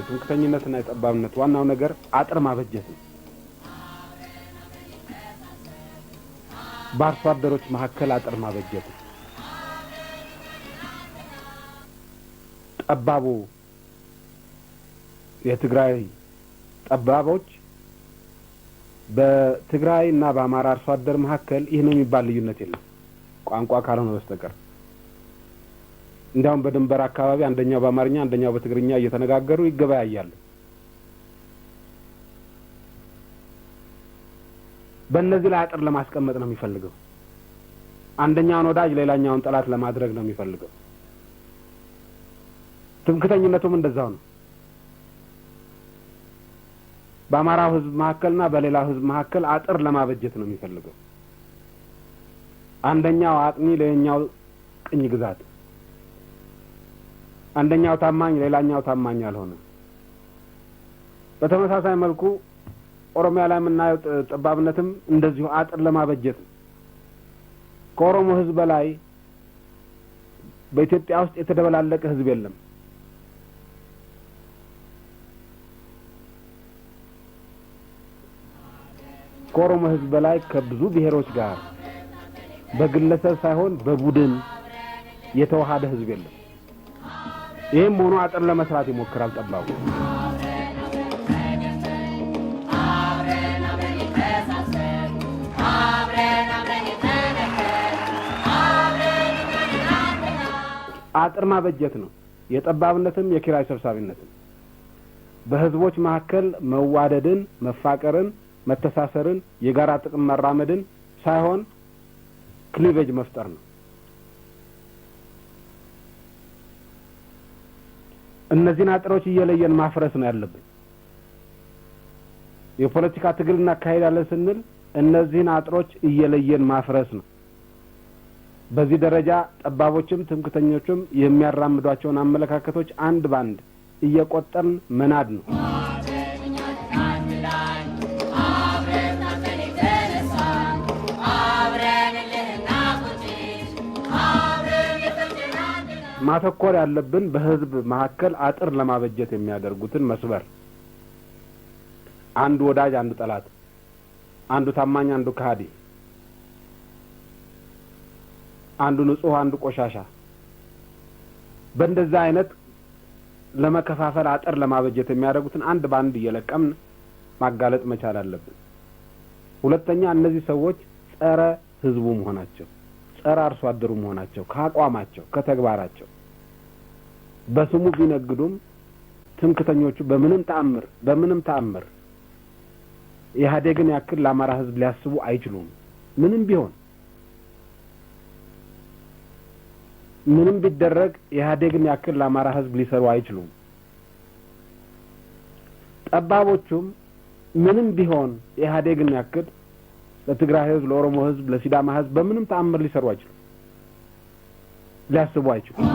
የትምክህተኝነትና የጠባብነት ዋናው ነገር አጥር ማበጀት ነው። በአርሶ አደሮች መካከል አጥር ማበጀት ነው። ጠባቡ የትግራይ ጠባቦች በትግራይ እና በአማራ አርሶ አደር መካከል ይህ ነው የሚባል ልዩነት የለም፣ ቋንቋ ካልሆነ በስተቀር። እንዲያውም በድንበር አካባቢ አንደኛው በአማርኛ አንደኛው በትግርኛ እየተነጋገሩ ይገበያያሉ። በእነዚህ ላይ አጥር ለማስቀመጥ ነው የሚፈልገው። አንደኛውን ወዳጅ ሌላኛውን ጠላት ለማድረግ ነው የሚፈልገው። ትምክህተኝነቱም እንደዛው ነው። በአማራው ሕዝብ መካከልና በሌላው ሕዝብ መካከል አጥር ለማበጀት ነው የሚፈልገው። አንደኛው አጥኒ ሌላኛው ቅኝ ግዛት፣ አንደኛው ታማኝ ሌላኛው ታማኝ ያልሆነ። በተመሳሳይ መልኩ ኦሮሚያ ላይ የምናየው ጠባብነትም እንደዚሁ አጥር ለማበጀት ነው። ከኦሮሞ ሕዝብ በላይ በኢትዮጵያ ውስጥ የተደበላለቀ ሕዝብ የለም። ከኦሮሞ ሕዝብ በላይ ከብዙ ብሔሮች ጋር በግለሰብ ሳይሆን በቡድን የተዋሃደ ሕዝብ የለም። ይህም ሆኖ አጥር ለመስራት ይሞክራል ጠባቡ። አጥር ማበጀት ነው የጠባብነትም የኪራይ ሰብሳቢነትም። በህዝቦች መካከል መዋደድን፣ መፋቀርን፣ መተሳሰርን፣ የጋራ ጥቅም መራመድን ሳይሆን cleavage መፍጠር ነው። እነዚህን አጥሮች እየለየን ማፍረስ ነው ያለብን። የፖለቲካ ትግል እናካሄዳለን ስንል እነዚህን አጥሮች እየለየን ማፍረስ ነው። በዚህ ደረጃ ጠባቦችም ትምክህተኞችም የሚያራምዷቸውን አመለካከቶች አንድ ባንድ እየቆጠርን መናድ ነው። ማተኮር ያለብን በህዝብ መካከል አጥር ለማበጀት የሚያደርጉትን መስበር፣ አንዱ ወዳጅ አንዱ ጠላት፣ አንዱ ታማኝ አንዱ ከሃዲ፣ አንዱ ንጹህ አንዱ ቆሻሻ፣ በእንደዛ አይነት ለመከፋፈል አጥር ለማበጀት የሚያደርጉትን አንድ በአንድ እየለቀምን ማጋለጥ መቻል አለብን። ሁለተኛ፣ እነዚህ ሰዎች ጸረ ህዝቡ መሆናቸው፣ ጸረ አርሶ አደሩ መሆናቸው ከአቋማቸው ከተግባራቸው፣ በስሙ ቢነግዱም ትምክህተኞቹ በምንም ተአምር በምንም ተአምር ኢህአዴግን ያክል ለአማራ ህዝብ ሊያስቡ አይችሉም። ምንም ቢሆን ምንም ቢደረግ ኢህአዴግን ያክል ለአማራ ህዝብ ሊሰሩ አይችሉም። ጠባቦቹም ምንም ቢሆን ኢህአዴግን ያክል ለትግራይ ህዝብ፣ ለኦሮሞ ህዝብ፣ ለሲዳማ ህዝብ በምንም ተአምር ሊሰሩ አይችሉም፣ ሊያስቡ አይችሉም።